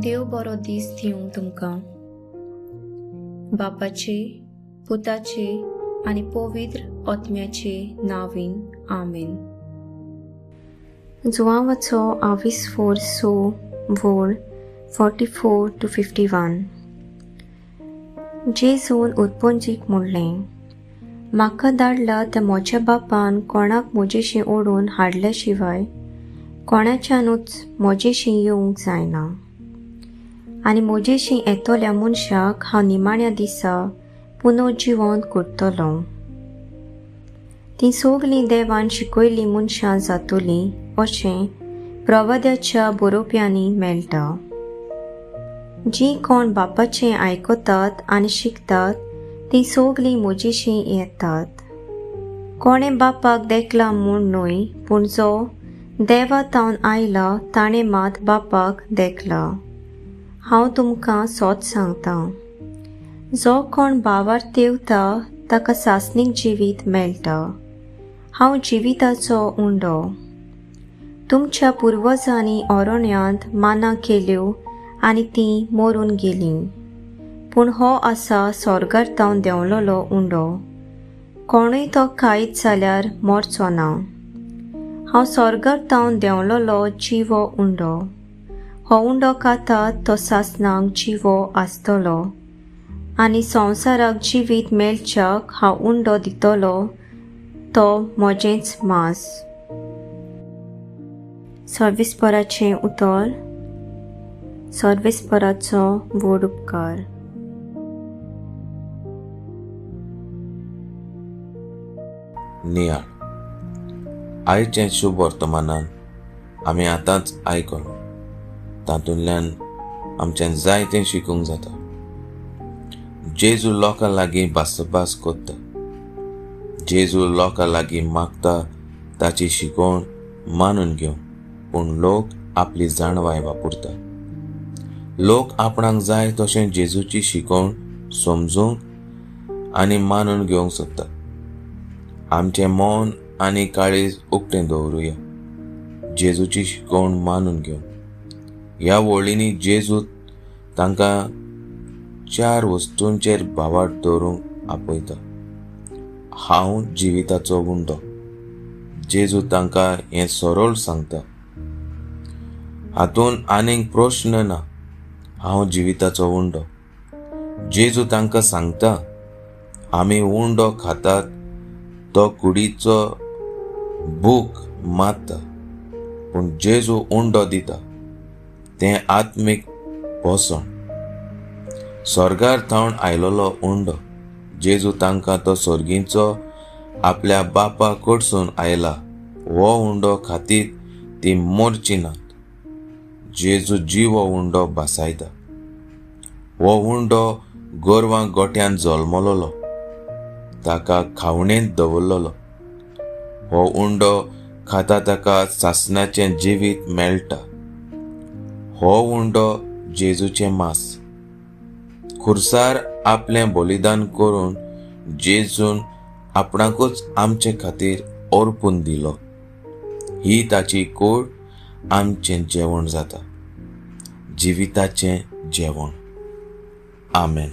देव बरो दीस दिवंक तुमकां. बापाचे, पुताचे आनी पवित्र आत्म्याचे नांवान, आमेन. जुवांवाचो आविस्फोर 6 वोळ 44 to 51. जेजून उत्पंजीक म्हणलें, म्हाका धाडला त्या म्हज्या बापान कोणाक म्हजेशी ओडून हाडल्या शिवाय कोणाच्यानूच म्हजेशी येवंक जायना, आनी म्हजेशी येतल्या मनशाक हांव निमाण्या दिसा पुनर्जिवंत करतलो. तीं सगलीं देवान शिकयल्लीं मनशां जातलीं अशें प्रवाद्याच्या बरोवप्यांनी मेळटा. जीं कोण बापाचें आयकतात आनी शिकतात तीं सगलीं म्हजेशी येतात. कोणें बापाक देखला म्हूण न्हय, पूण जो देवा तावन आयला ताणें मात बापाक देखला. हांव तुमकां सोत सांगता, जो कोण भावार तेवता ताका सासणीक जिवीत मेळटा. हांव जिविताचो उंडो. तुमच्या पुर्वजांनी अरण्यांत माना केल्यो आनी तीं मरून गेलीं, पूण हो आसा स्वर्गार तावन देंवलोलो उंडो. कोणूय तो खायत जाल्यार मरचो ना. हांव स्वर्गार तावन देंवलोलो जिवो उंडो. हो उंडो खाता तो सासणाक जिवो आसतलो, आनी संवसाराक जिवीत मेळच्याक हांव उंडो दितलो तो म्हजेंच मांस. सर्वेस्पराचें उतर. सर्वेस्पराचो व्हड उपकार. नियाळ. आयचें शुभ वर्तमानान आमी आतांच आयकलो. तातूंतल्यान आमच्यान जायतें शिकूंक जाता. जेजू लोकां लागीं भासाभास करता. जेजू लोकां लागीं मागता ताची शिकवण मानून घेवंक, पूण लोक आपली जाणवाय वापरता. लोक आपणाक जाय तशें जेजूची शिकवण समजूंक आनी मानून घेवंक सोदता. आमचें मन आनी काळीज उक्तें दवरुया, जेजूची शिकवण मानून घेवंक. ह्या वळींनी जेजू तांकां 4 वस्तूंचेर भावार्थ दवरूंक आपयता. हांव जिविताचो उंडो. जेजू तांकां हें सरळ सांगता. हातूंत आनीक प्रश्न ना. हांव जिविताचो उंडो. जेजू तांकां सांगता, आमी उंडो खातात तो कुडीचो भूक मारता, पूण जेजू उंडो दिता तें आत्मीक पोसण. स्वर्गार थावन आयलोलो उंडो. जेजू तांकां तो स्वर्गीचो आपल्या बापा कडसून आयला हो उंडो खातीर ती मोरची नात. जेजू जिवो उंडो भासायता. हो उंडो गोरवां गोठ्यान जल्मलोलो, ताका खावणेंत दवरलोलो. हो उंडो खाता ताका सासणाचें जिवीत मेळटा. हो उंडो जेजूचें मांस. खुर्सार आपलें बलिदान करून जेजून आपणाकूच आमचे खातीर अर्पून दिलो. ही ताची कूड आमचें जेवण जाता, जिविताचें जेवण. आमेन.